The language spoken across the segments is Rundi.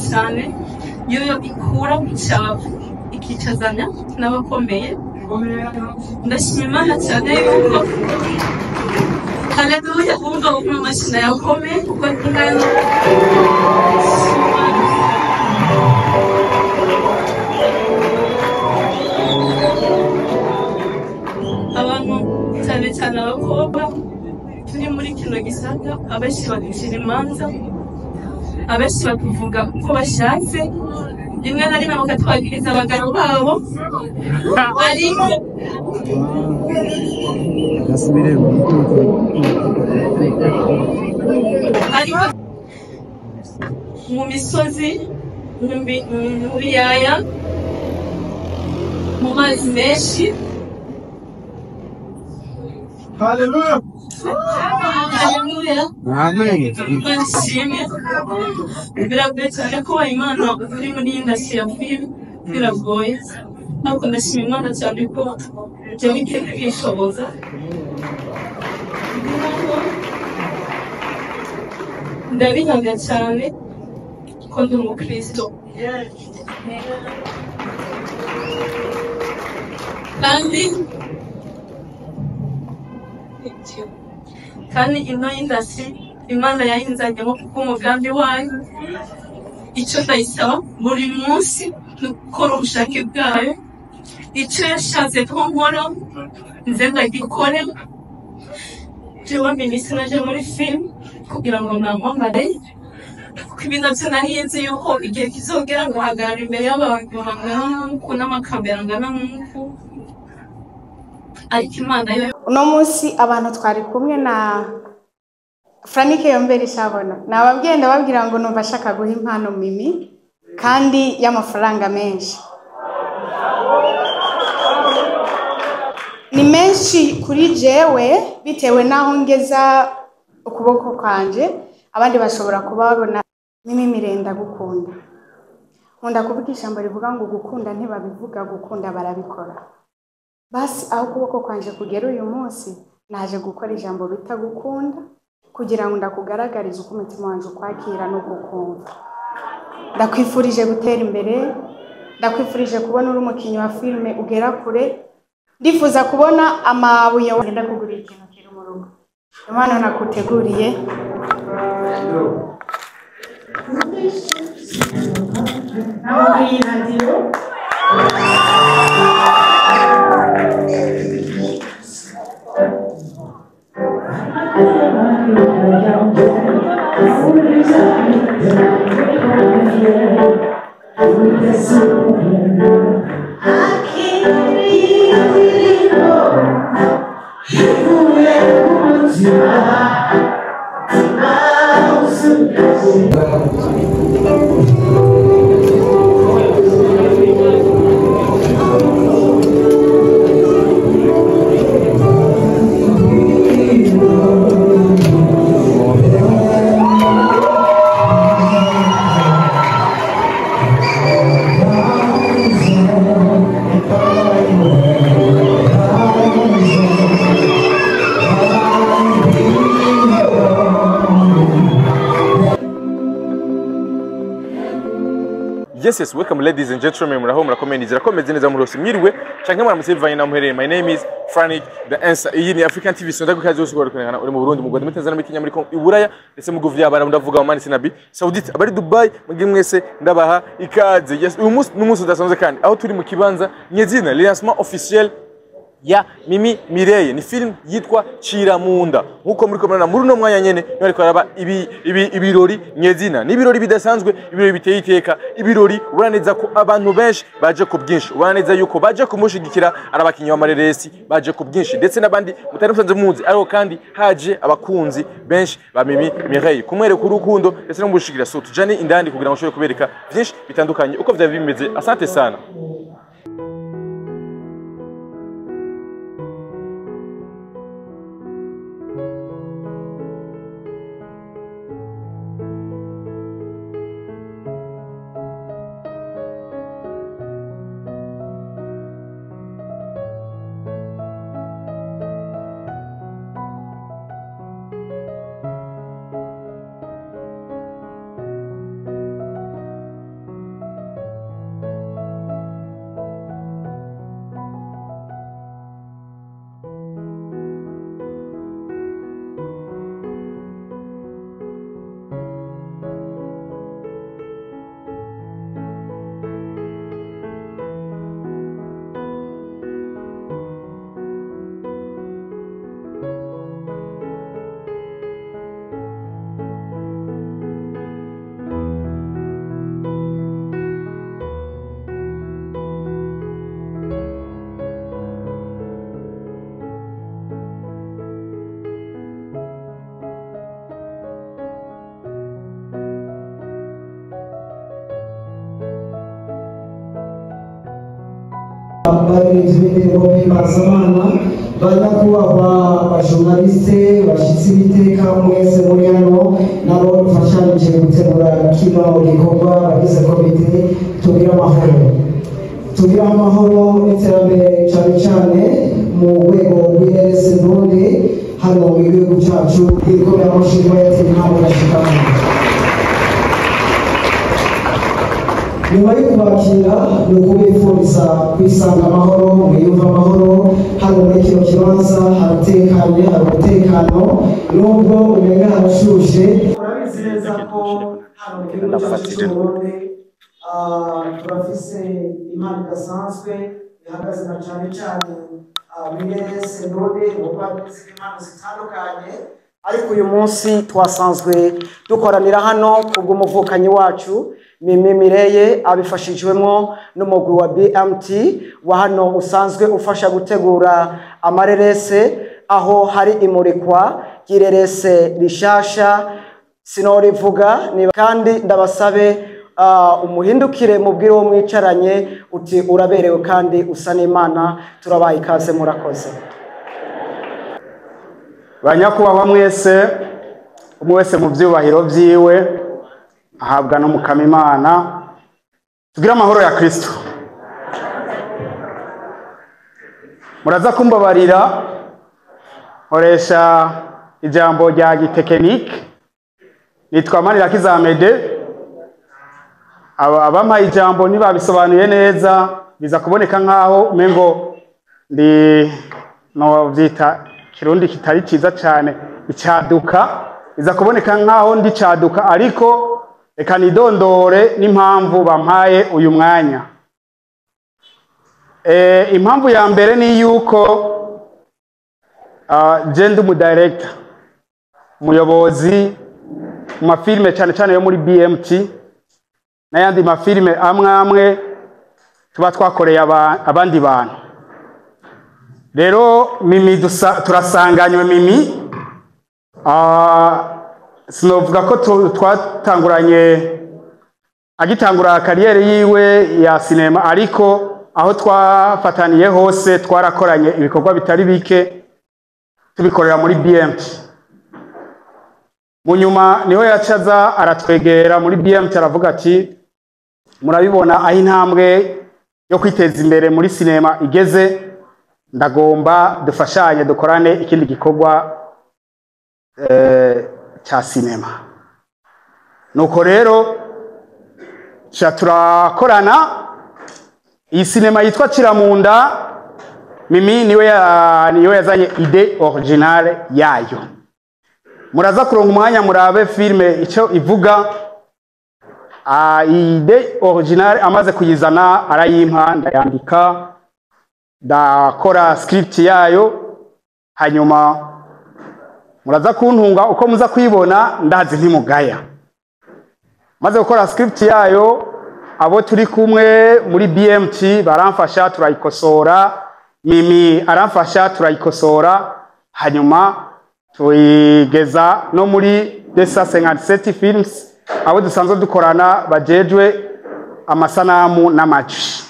cyane, yo ikura mu cyavu ikicazanya n'abakomeye. Ndashima Imana cyane yuko, haleluya, kumva ko amashyi yakomeye kuko nayo. Abantu, cyane cyane abakobwa turi muri kino gisata, abenshi baducira imanza, abenshi batuvuga uko bashatse, rimwe na rimwe bakatwagiriza abagabo babo, ariko Gasubiremo. Ariko mu misozi, mu biyaya, mu mazi menshi. Haleluya. Haleluya. Amen. Imana ishimwe. Biragoye cyane kuba Imana uri muri iyi industry ya filime, biragoye, ariko ndashima Imana cyane ko ibyo bigenda bishoboza. Ndabihamya cyane ko ndi umukristo, kandi ino industry Imana yayinzanyemo kubw'umugambi wayo. Icyo ndayisaba buri munsi ni ugukora ubushake bwayo. Icyo yashatse ko nkora, nze ndagikore. Jewe minisitiri, naje muri film kugira ngo namamare, kuko ibi nabyo nari nzi yuko igihe kizogera ngo hagarara imbere y'abantu bangana nk'uku n'amakamera angana nk'uku, ariko Imana yo Uno munsi abantu twari kumwe na Franike Yomberi Shabona, nababwiye, ndababwira ngo numva ashaka guha impano Mimi kandi y'amafaranga menshi. Ni menshi kuri jewe bitewe n'aho ngeza ukuboko kwanje, abandi bashobora kuba babona. Mimi Mirenda, gukunda, nkunda kuvuga ijambo rivuga ngo gukunda ntibabivuga, gukunda barabikora. Basi aho ukuboko kwanje kugera uyu munsi, naje gukora ijambo bita gukunda kugira ngo ndakugaragarize uko umutima wanje ukwakira no gukumva. Ndakwifurije gutera imbere, ndakwifurije kubona uri umukinnyi wa filime ugera kure. Ndifuza kubona amabuye wagenda kugurira ikintu kiri mu rugo. Impano nakuteguriye. Nawe iyi radiyo. Yes, welcome ladies and gentlemen. Muraho, murakomeye, nizera ko meze neza muri hose. Mwiriwe canke muramutse bivanye na muherereye. My name is Frank the Answer. Iyi ni African TV. Sonda kukazi yose gukora uri mu Burundi, mu Rwanda, muri Tanzania, muri Kenya, muri Congo, i Buraya ndetse mu Guvu y'Abarabu, ndavuga Oman, Sinabi, Saudite, abari Dubai, mwebwe mwese ndabaha ikaze. Yes, uyu munsi ni umunsi udasanzwe kandi aho turi mu kibanza nyezina lancement officiel ya Mimi Mireille, ni film yitwa Ciramunda. Nkuko muri komana muri uno mwanya nyene niho ariko araba ibi ibirori nyezina. Ni ibirori bidasanzwe, ibirori biteye iteka, ibirori ubona neza ko abantu benshi baje ku bwinshi, ubona neza yuko baje kumushigikira, ari abakinyi b'amareresi baje ku bwinshi ndetse n'abandi mutari musanze muzi, ariko kandi haje abakunzi benshi ba Mimi Mireille kumwereka urukundo ndetse no kumushigikira. So tujane indani kugira ngo ushobore kubereka byinshi bitandukanye uko vyari bimeze. Asante sana. Baririmbyi b'indirimbo mpimbazamana, banyakubahwa bajournaliste, bashyitsi b'iteka mwese muri hano nabo dufashanyije gutegura kino gikorwa, bagize komite, tugire amahoro, tugire amahoro n'iterambere, cyane cyane mu rwego rw'ireresi ndundi hano mu gihugu cyacu. Ikomera amashyi yateye intambwe gashikamo. Nyuma yo kubakira ni ukubifuriza kwisanga amahoro, mwiyumva amahoro hano muri kino kibanza. Haratekanye, hari umutekano nubwo umenga harashushe. Urabizi neza ko hano mu gihugu cyacu cy'Uburundi turafise impano idasanzwe ihagaze na cyane cyane muri reresi ndundi, kuko hari n'izindi mpano zitandukanye, ariko uyu munsi twasanzwe dukoranira hano kubw'umuvukanyi wacu Mimi Mireye, abifashijwemo n'umugwi wa BMT wa hano usanzwe ufasha gutegura amarerese, aho hari imurikwa ry'irerese rishasha sinorivuga. Kandi ndabasabe umuhindukire mubwire uwo mwicaranye uti uraberewe kandi usa n'Imana. Turabaye ikaze, murakoze. Banyakubahwa mwese, umwe wese mu byubahiro byiwe ahabwa n'Umukama Imana, tugire amahoro ya Kristo. Muraza kumbabarira nkoresha ijambo rya gitekinike. Nitwa Manirakiza Amede. Abampaye ijambo ntibabisobanuye neza, biza kuboneka nkaho umengo ndi no byita kirundi kitari cyiza cyane icaduka, iza kuboneka nkaho ndi caduka, ariko reka nidondore n'impamvu bampaye uyu mwanya. Impamvu ya mbere ni yuko je ndi umudirector, umuyobozi mu mafilime cyane cyane yo muri BMT n'ayandi mafilime amwe amwe tuba twakoreye abandi bantu. Rero Mimi turasanganywe. Mimi sinovuga ko twatanguranye agitangura carrière yiwe ya sinema, ariko aho twafataniye hose twarakoranye ibikorwa bitari bike tubikorera muri BMT. Mu nyuma niho yacaza aratwegera muri BMT, aravuga ati murabibona aho intambwe yo kwiteza imbere muri sinema igeze, ndagomba dufashanye dukorane ikindi gikorwa cya sinema. Nuko rero turakorana iyi sinema yitwa Kiramunda. Mimi niwe yazanye idée originale yayo. Muraza kuronka umwanya murabe filme icyo ivuga. Idée originale amaze kuyizana arayimpa, ndayandika, ndakora script yayo, hanyuma muraza kuntunga uko muza kwibona, ndazi ntimugaya. Maze gukora script yayo, abo turi kumwe muri BMT baramfasha turayikosora, Mimi aramfasha turayikosora, hanyuma tuyigeza no muri Desa 57 Films abo dusanzwe dukorana bajejwe amasanamu n'amajwi.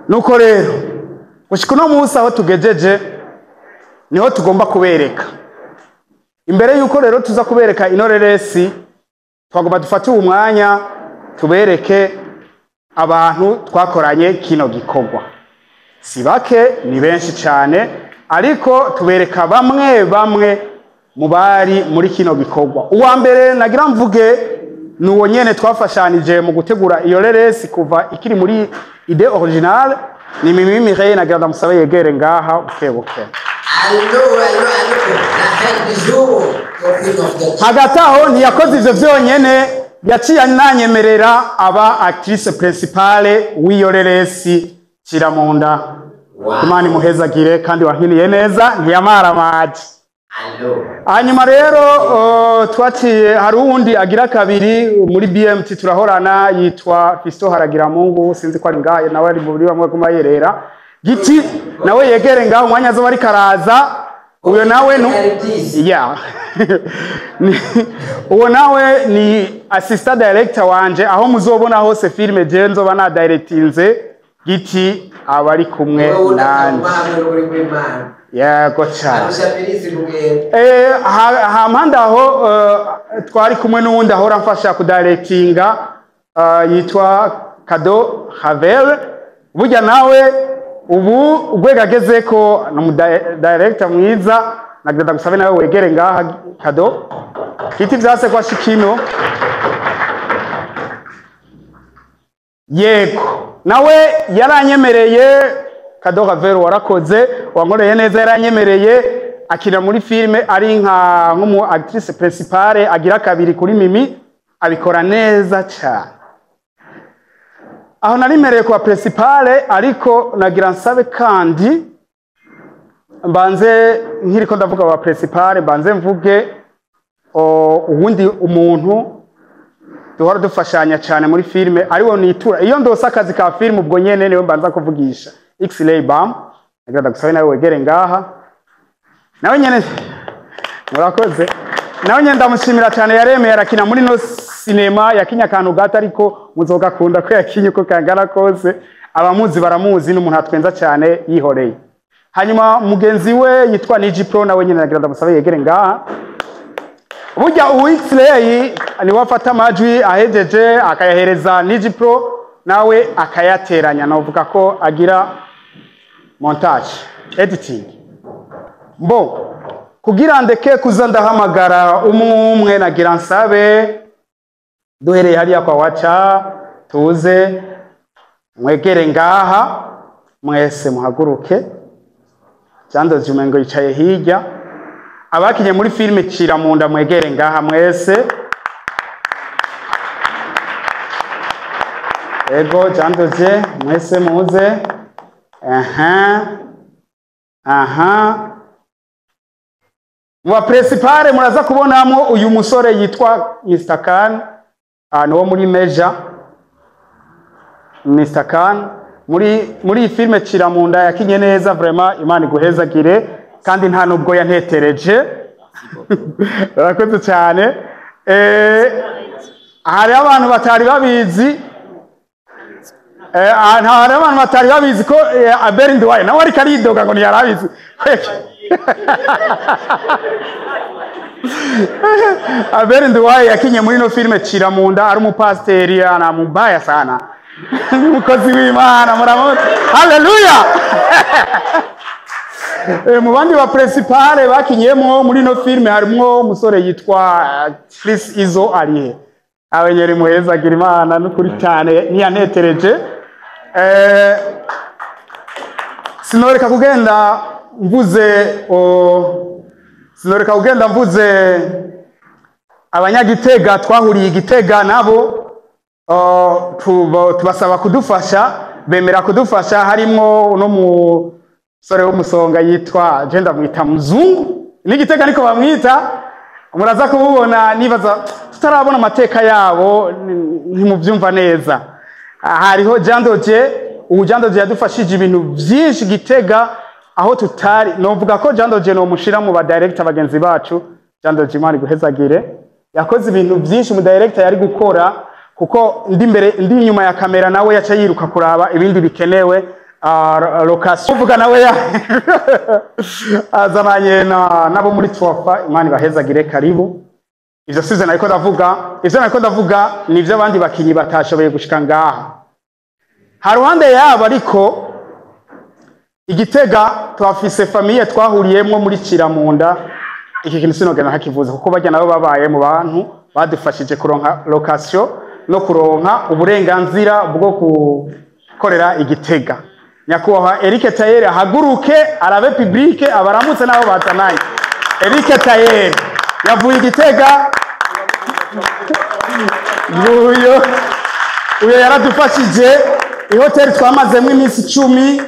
Nuko rero gushika uno munsi aho tugejeje niho tugomba kubereka. Imbere yuko rero tuza kubereka ino reresi, twagomba dufate umwanya tubereke abantu twakoranye kino gikorwa. Si bake, ni benshi cyane, ariko tubereka bamwe bamwe mu bari muri kino gikorwa. Uwa mbere nagira mvuge ni uwo nyene twafashanije mu gutegura iyo reresi kuva ikiri muri idée originale, ni Mimi Mireille. Nagira ndamusabe yegere ngaha buke buke. Allô, allô, allô, la reine du jour, the queen of the Hagati aho ntiyakoze ivyo vyonyene, yaciye ananyemerera aba actrice principale w'iyo reresi Kiramunda. Imana imuhezagire kandi wankiniye neza, ntiyamaramaje. Allô. Hanyuma rero twaciye hari uwundi agira kabiri muri BMT turahorana, yitwa Fisto Haragiramungu, sinzi ko ari ngahe, nawe ari muri bamwe guma yerera giti, nawe yegere ngaho umwanya azoba ariko araza. Uyo nawe nu yeah. Uwo nawe ni assistant director wanje, aho muzobona hose filme je nzoba na directinze. Giti abari kumwe nanje. Yego cyane. Hampande aho twari kumwe n'uwundi ahora amfasha kudirectinga, yitwa Kado Havel. Burya nawe ubu urwego agezeko ni umudirector mwiza, nagira ndagusabe nawe wegere ngaha Kado. Giti vyase kwa shikino. Yego, nawe yaranyemereye. Kado Havel warakoze, wankoreye neza, yaranyemereye akina muri filme ari nka nk'umu actrice principale agira kabiri kuri Mimi, abikora neza cyane. Aho narimereye kuba principale, ariko nagira nsabe kandi mbanze nkiriko ndavuga wa principale, mbanze mvuge uwundi umuntu duhora dufashanya cyane muri filme, ariwo nitura iyo ndose akazi ka filme, ubwo nyene niwe mbanza kuvugisha, X-Ray Bam. Nagira ndagusabe nawe wegere ngaha, nawe nyene murakoze, nawe nyene ndamushimira cyane, yaremeye arakina muri no sinema, yakinye akantu gato ariko muzogakunda ko yakinye uko kangana kose, abamuzi baramuzi, n'umuntu atwenza cyane yihoreye. Hanyuma mugenzi we yitwa Niji Pro, nawe nyene nagira ndamusabe yegere ngaha. Burya ubu X-Ray niwe afata amajwi ahejeje akayahereza Niji Pro, nawe akayateranya, navuga ko agira montage, editing. Bo kugira ndeke kuza ndahamagara umwe umwe, nagira nsabe duhereye hariya kwa Wacha, tuze mwegere ngaha mwese muhaguruke. Cyandozi umengo yicaye hirya. Abakinye muri filme Ciramunda mwegere ngaha mwese. Ego Cyandozi mwese muze. Aha. Aha. Mu principale muraza kubonamo uyu musore yitwa Mr. Khan, wo muri Meja. Mr. Khan muri filme Ciramunda yakinye neza vraiment, Imana iguhezagire, kandi nta nubwo yantetereje. Barakoze cyane. Hari abantu batari babizi, hari abantu batari babizi ko Abel Nduwaye nawe ariko aridoga ngo ntiyarabizi. Abel Nduwaye yakinye muri no filme Ciramunda ari umupasiteri, ana mubaya sana. Umukozi w'Imana, muramutse. Haleluya. Mu bandi ba principale bakinyemo muri no filme harimo umusore yitwa Chris Izo arihe. Abenyeri muheza agira Imana n'ukuri cyane ntiyanetereje. Sinoreka kugenda mvuze sinoreka kugenda mvuze abanyagitega twahuriye igitega nabo, tubasaba kudufasha, bemera kudufasha, harimo no musore w'umusonga yitwa je ndamwita Muzungu, n'igitega niko bamwita, muraza kumubona. Nibaza tutarabona amateka yabo ntimubyumva neza. Hariho Jandoje, ubu Jandoje yadufashije ibintu byinshi gitega aho tutari. Novuga ko Jandoje no mushira mu ba director bagenzi bacu. Jandoje Imana iguhezagire, yakoze ibintu byinshi mu director yari gukora, kuko ndi imbere ndi inyuma ya kamera nawe yaca yiruka kuraba ibindi bikenewe, location uvuga nawe azananye nabo muri Twafa. Imana ibahezagire, karibu. Ivyo size nariko ndavuga, ivyo nariko ndavuga nivyo abandi bakinyi batashoboye gushika ngaha. Haruhande yabo ariko igitega twafise famille twahuriyemwo muri Ciramunda. Iki kintu sinogena nkakivuza kuko bajya nabo babaye mu bantu badufashije kuronka location no kuronka uburenganzira bwo gukorera igitega. Nyakubahwa Eric Tayer ahaguruke arabe public abaramutse nabo bazananye. Eric Tayer yavuye igitega, nguyo uyo yaradufashije. Ihoteli twamazemo iminsi 10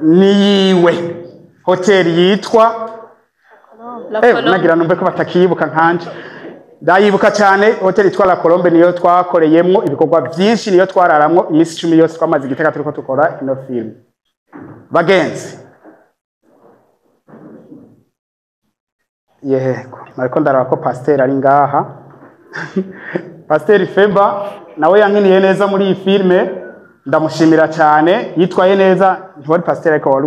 niyiwe hoteli yitwa nagira numve ko batakiyibuka nkanje, ndayibuka cyane. Hoteli yitwa La Colombe niyo twakoreyemwo ibikorwa byinshi, niyo twararamwo iminsi 10 yose twamaze igitega turiko tukora ino film. Bagenzi, yego nariko ndaraba ko pasteur ari ngaha. Pasteur Feba Nawe yankiniye neza muri iyi filme, ndamushimira cyane, yitwaye neza. Ntiwari pasiteri ariko wari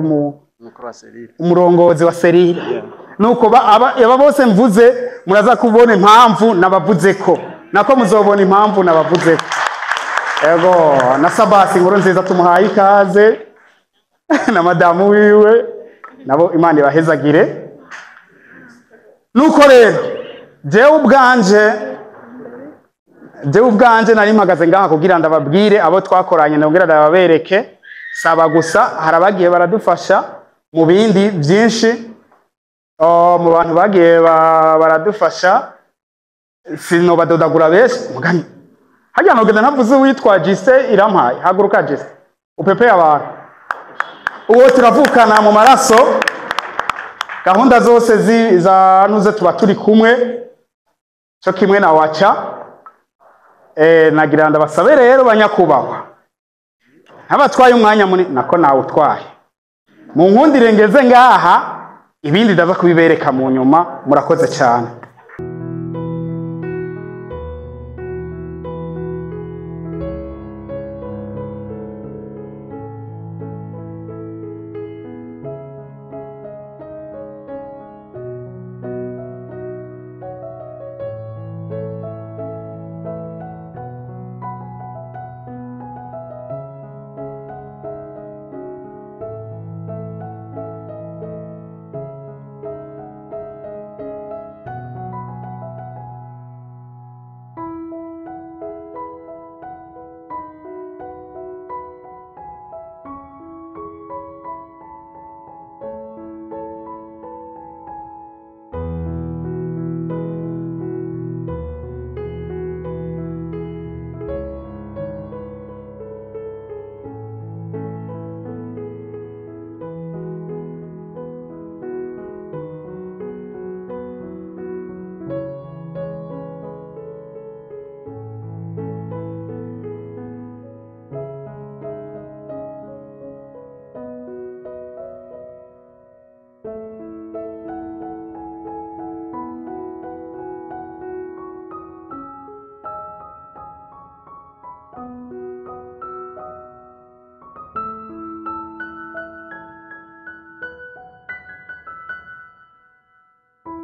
umurongozi wa serire. Nuko aba bose mvuze muraza kubona impamvu nabavuze ko, nako muzobona impamvu nabavuze ko. Ego na Sabasi inkuru nziza tumuhaye ikaze na madamu wiwe, nabo Imana ibahezagire. Nuko rero jewe ubwanje nari mpagaze ngaha kugira ndababwire abo twakoranye, ndabwira ndababereke. Saba gusa harabagiye baradufasha mu bindi byinshi. Mu bantu bagiye baradufasha sinobadodagura benshi mugani. Hajya nogenda ntavuze uwitwa Jise Irampaye. Haguruka Jise, upepe abantu. Uwo turavukana mu maraso, gahunda zose za nuze tuba turi kumwe, cyo kimwe na waca. Nagira ndabasabe rero banyakubahwa, ntabatwaye umwanya munini, nako nawe utwaye. Mu nkundire ngeze ngaha, ibindi ndaza kubibereka mu nyuma. Murakoze cyane.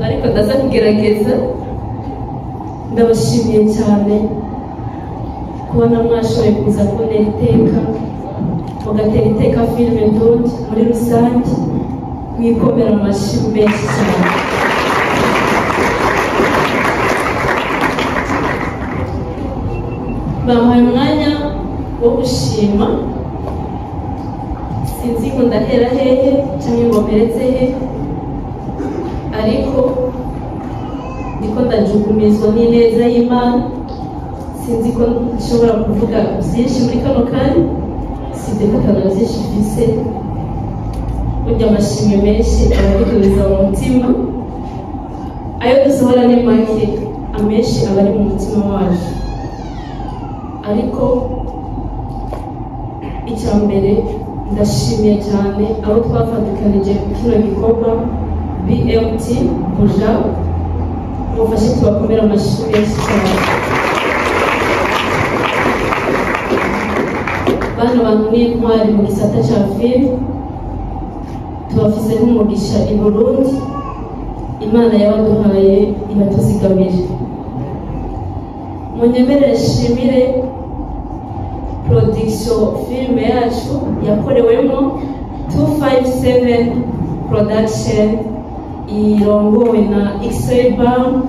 Ariko ndaza kugerageza. Ndabashimiye cyane kubona mwashoboye kuza kubonera iteka, mugatera iteka filime ndundi muri rusange, mwikomera amashyi menshi cyane. Bamuhaye umwanya wo gushima, sinzi ngo ndahera hehe cyangwa ngo mperetse he, ariko ndiko ndajukumizwa n'ineza y'Imana. Sinzi ko nshobora kuvuga byinshi muri kano kanya, sinzi ko atana byinshi mfise. Burya amashimwe menshi aba mu mutima, ayo dusohora ni make, amenshi aba ari mu mutima wacu. Ariko icya mbere ndashimiye cyane abo twafatikanije kino gikorwa BMT Buja, mufashe tubakomera amashyi menshi cyane. Bano bantu ni intwari mu gisata cya filime, tubafise nk'umugisha i Burundi. Imana yabaduhaye ibatuzigamije. Munyemerere nshimire production filime yacu yakorewemo 257 production irongowe na X-Ray Bam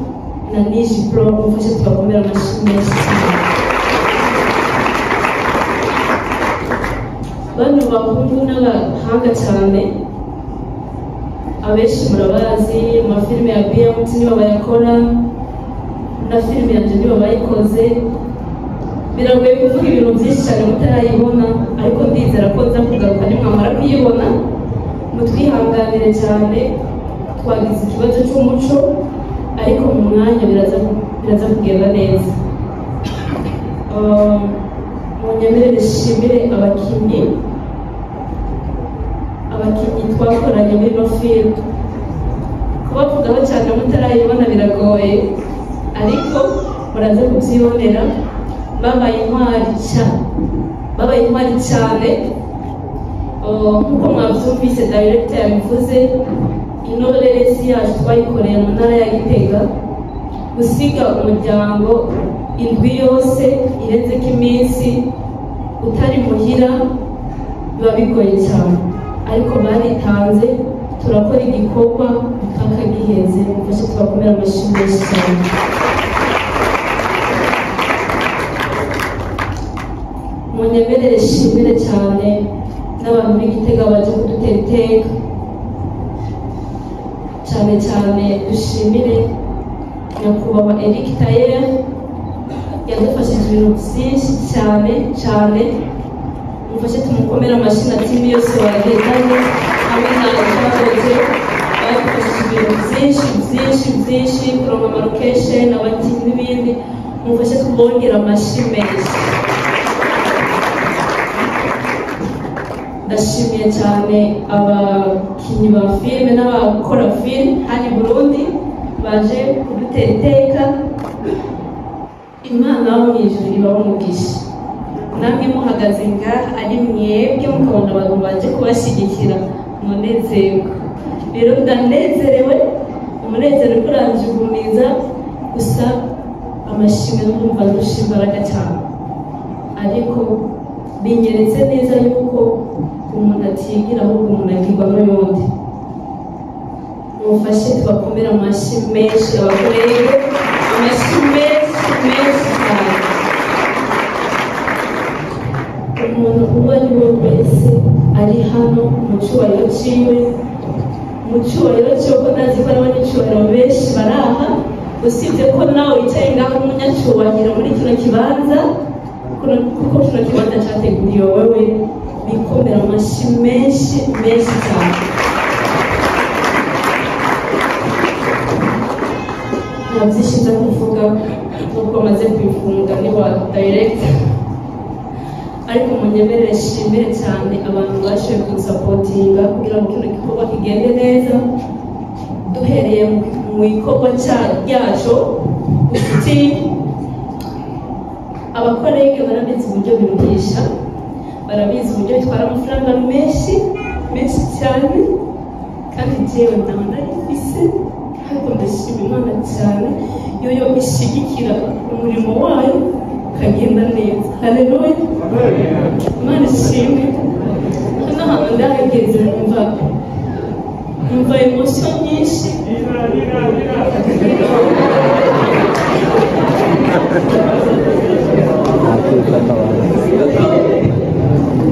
na Niji Pro. Mufashe tubakomera amashyi menshi cyane. Bano bahungu n'abahanga cyane, abenshi murabazi amafilime ya BMT nibo bayakora, na filime yanjye nibo bayikoze. Biragoye kuvuga ibintu byinshi cyane mutarayibona, ariko ndizera ko nza kugaruka nimwamara kuyibona. Mutwihanganire cyane, twagize ikibazo cy'umuco, ariko mu mwanya biraza kugenda neza. Munyemerere nshimire abakinnyi twakoranye muri ino filime. Kubavugaho cyane mutarayibona biragoye, ariko muraza kubyibonera. Babaye intwari cyane, babaye intwari cyane. Nk'uko mwabyumvise director yabivuze, ino reresi yacu twayikoreye mu ntara ya Gitega. Gusiga umuryango indwi yose irenzeko iminsi utari muhira biba bigoye cyane, ariko baritanze, turakora igikorwa mpaka giheze. Mufashe tubakomera amashyi menshi cyane. Munyemerere shimire cyane n'abantu b'Igitega baje kudutera iteka, cyane cyane dushimire nyakubahwa Eric Tayer, yadufashije ibintu byinshi cyane cyane. Mufashe tumukomere amashyi na timu yose bagendanye hamwe na Cyakoze, badufashije ibintu byinshi byinshi byinshi, kuronka amalokesheni, abakinnyi n'ibindi. Mufashe tubongere amashyi menshi. Ndashimiye cyane abakinnyi ba filime n'abakora filime hano i Burundi baje kudutera iteka. Imana yo mu ijuru ibahe umugisha. Namwe muhagaze ngaha ari mwebwe mukabona abantu baje kubashyigikira, munezerwe. Rero ndanezerewe, umunezero uriko uranjugumiza gusa, amashimwe ndumva ndusha imbaraga cyane, ariko binyeretse neza yuko umuntu atigira, ahubwo umuntu agirwa n'uyundi. Mufashe tubakomere amashyi menshi abakorege, amashyi menshi menshi cyane. Umuntu uwo ari we wese ari hano mu cyubahiro cyiwe, mu cyubahiro cyiwe, ko ndazi ko ari abanyacyubahiro benshi bari aha, usibye ko nawe wicaye ngaho umunyacyubahiro muri kino kibanza, kuko kino kibanza cyateguriwe wowe. Bikomera amashyi menshi menshi cyane. Nta byinshi nza kuvuga nubwo maze kubifunga ni wa director, ariko munyemerere nshimire cyane abantu bashoboye kunsapotinga kugira ngo kino gikorwa kigende neza, duhereye mu ikorwa ryaco. Ufite abakorege barabizi uburyo biruhisha, barabizi uburyo bitwara amafaranga menshi menshi cyane, kandi jewe ntawe nari mfise, ariko ndashima Imana cyane yoyo ishyigikira umurimo wayo ukagenda neza. Haleluya, Imana ishimwe. Hano hantu ndahageze numva emotion nyinshi.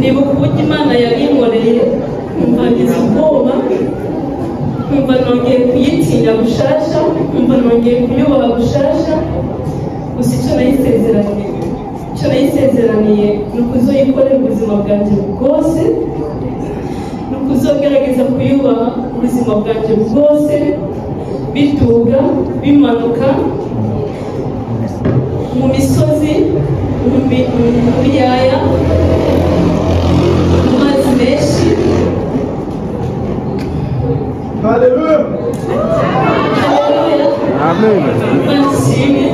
Nibuka uburyo Imana yabinkoreye, nkumva ngize ubwoba, nkumva nongeye kuyitinya gushasha, nkumva nongeye kuyubaha gushasha. Gusa icyo nayisezeraniye ni ukuzoyikorera ubuzima bwanjye bwose, ni ukuzogerageza kuyubaha ubuzima bwanjye bwose, biduga bimanuka, mu misozi, mu biyaya, mu mazi menshi. Haleluya. Haleluya. Imana ishimwe.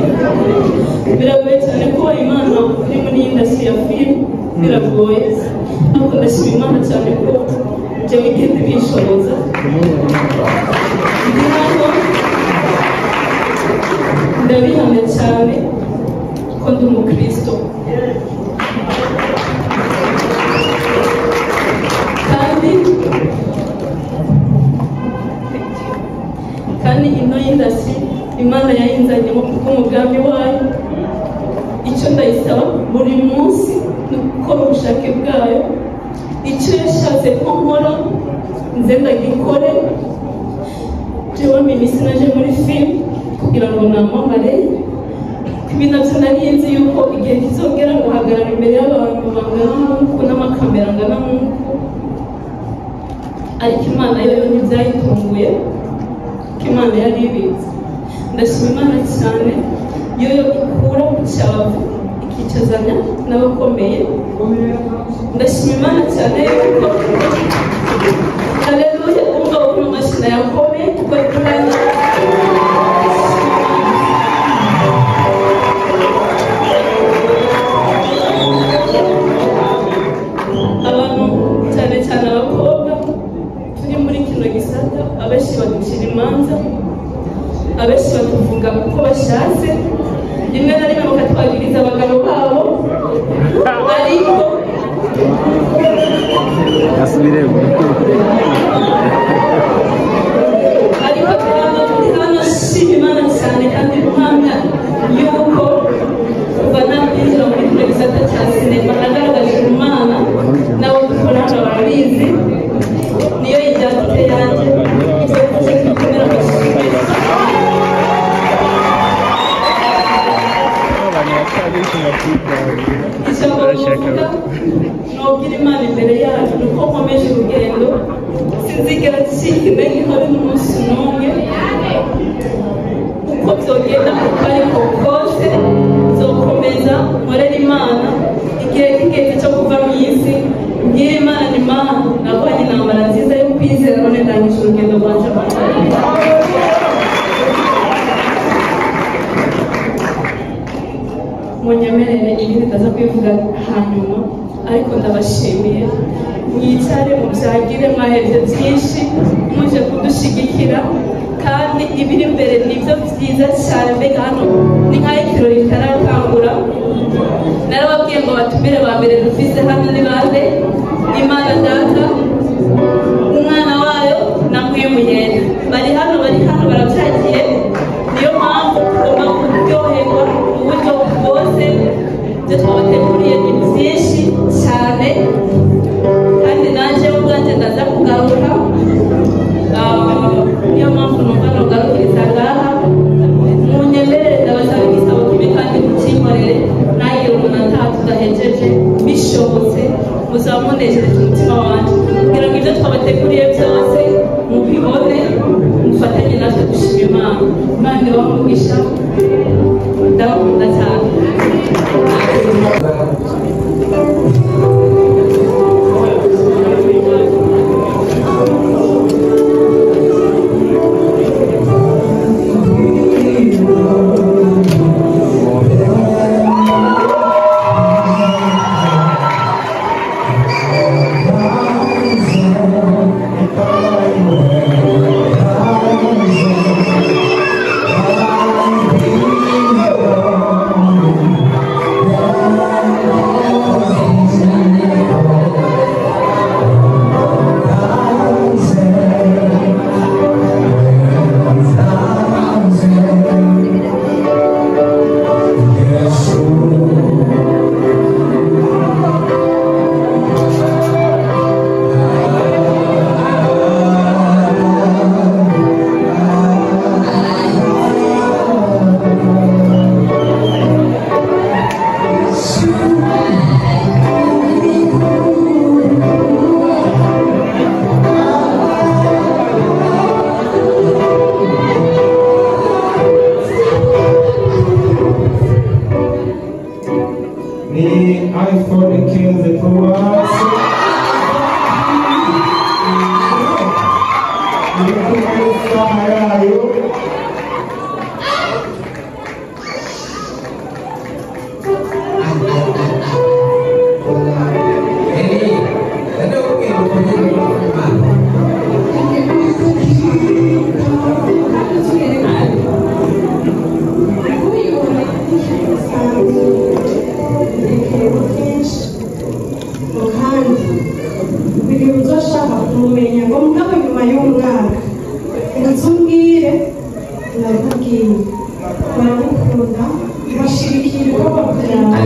Biragoye cyane kuba Imana uri muri industry ya film, biragoye, ariko ndashima Imana cyane ko ibyo weekend binshoboza. Ndi hano ndabihamya cyane ko ndi umukristo, kandi ino industry Imana yayinzanyemo kubw'umugambi wayo. Icyo ndayisaba buri munsi ni ugukora ubushake bwayo. Icyo yashatse ko nkora nze ndagikore. Jewe Mimi sinaje muri film kugira ngo namamare. Ibi nabyo nari nzi yuko igihe kizogera ngo hagarara imbere y'abantu bangana nk'uku n'amakamera angana nk'uku, ariko Imana yo ntibyayitunguye ko Imana yari ibizi. Ndashima Imana cyane yo ikura ku cyavu ikicazanya n'abakomeye. Ndashima Imana cyane yuko, haleluya, umva ukuntu amashyi yakomeye kuko Imana. Ijambo muvuga nobwira Imana imbere yacu ni uko nkomeje urugendo, sinzigera ncika intege habe n'umunsi n'umwe. Uko byogenda uko ariko kose nzokomeza nkorere Imana. Igihe kigeze cyo kuva mu isi mbwira Imana ni Imana narwanye intambara nziza yo kwizera, none ndangije urugendo rwanje amahoro. Munyemerere ibindi ndaza kwivuga hanyuma, ariko ndabashimiye. Mwicare mubyagire, mwahevye byinshi muje kudushigikira, kandi ibiri imbere nibyo byiza cyane. Mbega hano ni nk'aho ikirori kitaratangura. Narababwiye ngo batumire ba mbere dufise hano ni bande? Imana Data, umwana wayo na Mpwemuyera bari hano, bari hano barabyagiye. Niyo mpamvu tugomba kuryoherwa mu buryo bwose. Ibyo twabateguriye ni byinshi cyane, kandi nanjye ubwanjye ndaza kugaruka. Niyo mpamvu numva nugarukiriza ngaha. Munyemerere ndabasaba igisabo kimwe kandi mukinkorere, ntagire umuntu ataha tudahejeje. Bishobotse muzaba munejereje umutima wanjye, kugira ngo ibyo twabateguriye byose mubibone, mufatanye natwe gushima Imana. Imana ibahe umugisha, ndabakunda cyane. Ni iPhone 15 Pro Max. Iri kumwe n'isaha yayo. Kandi igihe uzoshaka kumumenya ngo mugabo nyuma y'umwaka uzumbwire, ndakubwiye baragukunda, bashigikira ibikorwa byawe.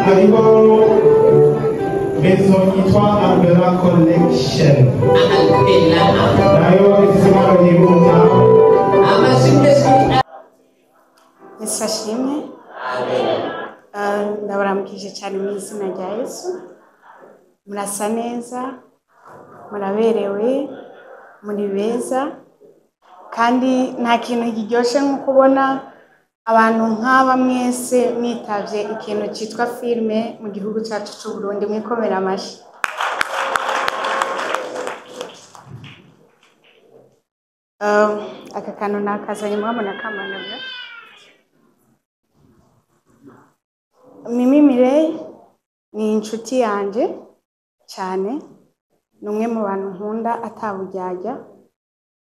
Hariho maison yitwa Albera Collection, nayo Ndabaramukije cyane mu izina rya Yesu. Murasa neza, muraberewe, muri beza, kandi nta kintu kiryoshe nko kubona abantu nk'aba mwese mwitavye ikintu cyitwa filme mu gihugu cyacu cy'u Burundi. Mwikomera amashyi. Aka kantu nakazanye murabona kamanura. Mimi Mireille ni inshuti yanjye cyane, ni umwe mu bantu nkunda ataburyarya,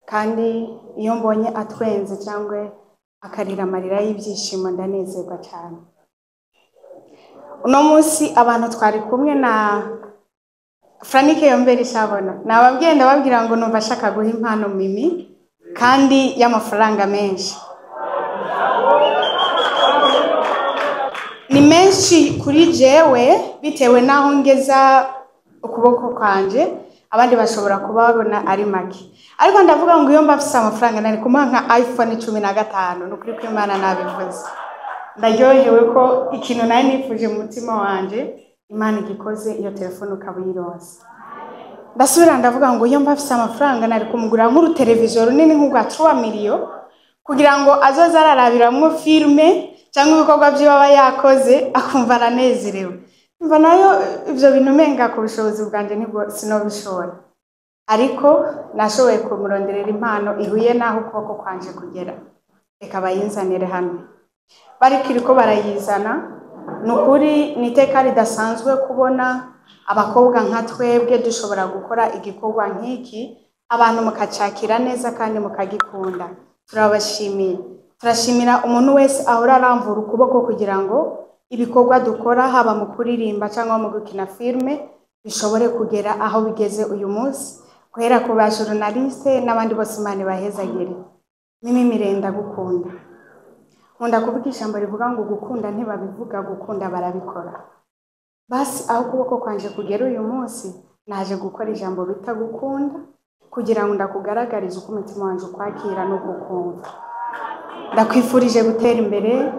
kandi iyo mbonye atwenze cyangwa akarira amarira y'ibyishimo ndanezerwa cyane. Uno munsi abantu twari kumwe na Franike Yomberi Shabona, nababwiye ndababwira ngo numva ashaka guha impano Mimi kandi y'amafaranga menshi. Ni menshi kuri jewe bitewe n'aho ngeza ukuboko kwanje, abandi bashobora kuba babona ari make, ariko ndavuga ngo iyo mba mfise amafaranga nari kumuha nka iPhone 15. Ni ukuri kw'Imana nabivuze. Ndaryohewe ko ikintu nari nifuje mu mutima wanje Imana igikoze, iyo telefone ukaba uyironse. Ndasubira ndavuga ngo iyo mba mfise amafaranga nari kumugura nk'uruteleviziyo runini nk'urwa 3 miliyo kugira ngo azoze ararabiramwo filme cyangwa ibikorwa by'iwe aba yakoze akumva aranezerewe. Mva nayo ibyo bintu umenga ku bushobozi bwanjye nibwo sinobishobora, ariko nashoboye kumuronderera impano ihuye n'aho ukuboko kwanje kugera. Reka bayinzanire hano. Barikiriko barayizana. Ni ukuri ni iteka ridasanzwe kubona abakobwa nka twebwe dushobora gukora igikorwa nk'iki, abantu mukacakira neza kandi mukagikunda. Turabashimiye. Turashimira umuntu wese ahora aramvura ukuboko kugira ngo ibikorwa dukora haba mu kuririmba cyangwa mu gukina filme bishobore kugera aho bigeze uyu munsi, guhera ku ba journaliste n'abandi bose Imana ibahezagire. Mimi Mireille ndagukunda. Nkunda kuvuga ijambo rivuga ngo gukunda ntibabivuga, gukunda barabikora. Basi aho ukuboko kwanje kugera uyu munsi, naje gukora ijambo bita gukunda kugira ngo ndakugaragarize uko umutima wanje ukwakira no gukunda. Ndakwifurije gutera imbere,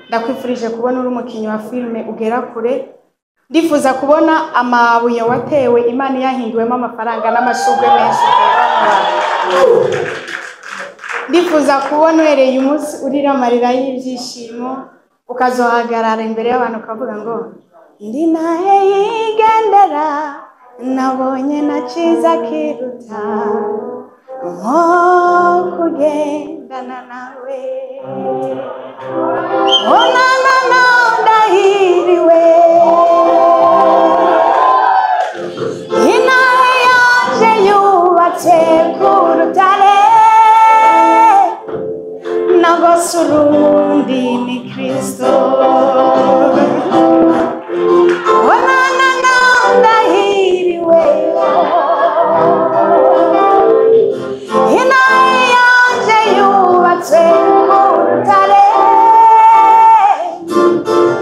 ndakwifurije kubona uri umukinnyi wa filme ugera kure. Ndifuza kubona amabuye watewe Imana yahinduwemo amafaranga n'amashurwe menshi. Ndifuza kubona uhereye umunsi urira amarira y'ibyishimo, ukazohagarara imbere y'abantu ukavuga ngo ndi nahe yigendera, nabonye na cyiza kiruta nko kugendana nawe. Oh na na na ndahiriwe, inahe yanje yubatse ku rutare, nagose urundi ni Kristo. Oh na na na ndahiriwe, inahe yanje yubatse ku rutare,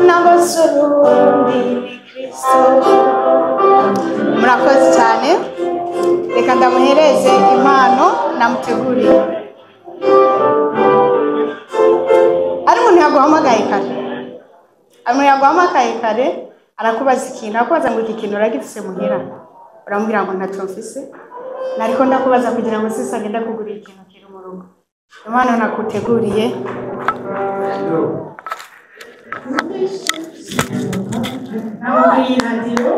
nagose urundi ni Kristo. Murakoze cyane. Reka ndamuhereze impano namuteguriye. Ari umuntu yaguhamagaye kare, umuntu yaguhamagaye kare arakubaza ikintu, arakubaza ngo iki kintu uragifise muhira, uramubwira ngo ntacyo mfise, nariko ndakubaza kugira ngo sisange ndakugurira ikintu kiri mu rugo. Impano nakuteguriye. Namuguriye iradiyo.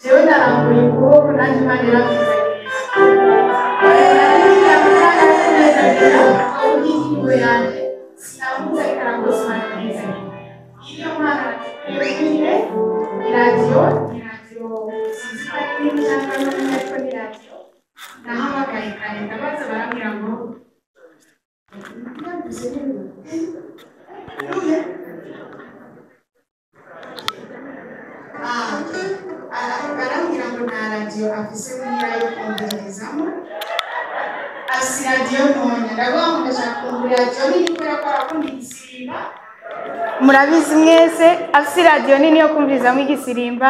Jewe ndarambuye ukuboko nanjye Imana iramwiza. Ingingo yanjye sinamuze karakoze neza. Iyo mwana ateye iradiyo iradiyo sinzi ko ari nini cyangwa ari nini ariko ni radiyo nahamagaye kare ndabaza barambwira ngo barambwira ngo nta radiyo afise muhira yo kumvirizamo afise radiyo ntonya ndavuga ngo ndashaka kugura radiyo nini kubera ko arakunda igisirimba murabizi mwese afise radiyo nini yo kumvirizamo igisirimba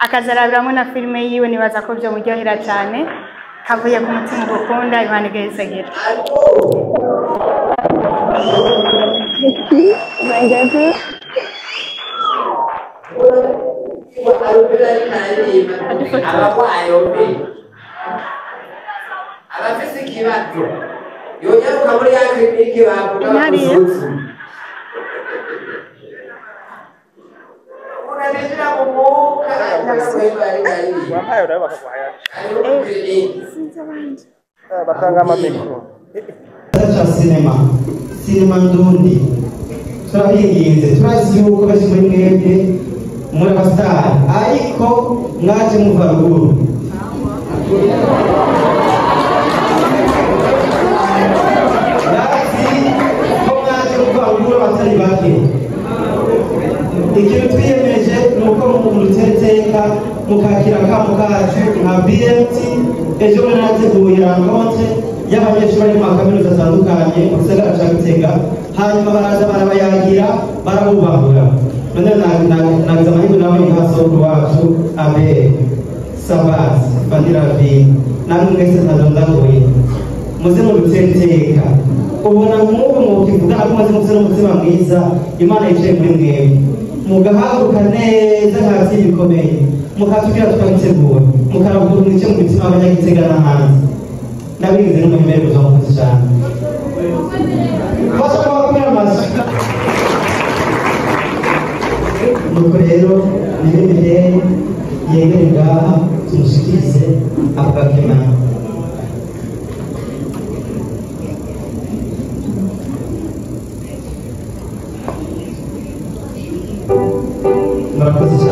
akazarabiramo na filime yiwe nibaza ko byomuryohera cyane kavuye ku mutima gukunda Imana igahesagera. Abafise ikibazo yonyaruka muri ya kirinike bavuga bamusuzu unatinjira mu mwuka wampaye uraba bakaguhaya batanga amamikro cha sinema sinema ndundi turabinginze turazi yuko benshi muri mwebwe muri abasitari ariko mwaje muva ruguru ndazi ko mwaje muva ruguru abatari bake ikintu twiyemeje ni uko muteteka mukakira akamo kacu nka BMT ejo bundi narateguye rencontre y'abanyeshuri bari mu makaminuza atandukanye mu gisagara ca Gitega hanyuma baraza barabayagira barabubahura none nagize amahirwe nawe nka sokuru wacu Abel Sabasi Bandiravi namwe mwese ntadondaguye muze mubiteteka ubona nk'ubu mukivugana ko muze mufise n'umutima mwiza Imana yicaye muri mwebwe mugahaguruka neza nka bikomeye mukatubwira tukabitegura mukarabura mwice mu mitima y'abanyagitega n'ahandi ndabigize n'umuhimere kuza mukozi cyane basa kubakomera amashyi nuko rero nibe mirere yegere ngaha tumushikirize ako gakemano murakoze cyane.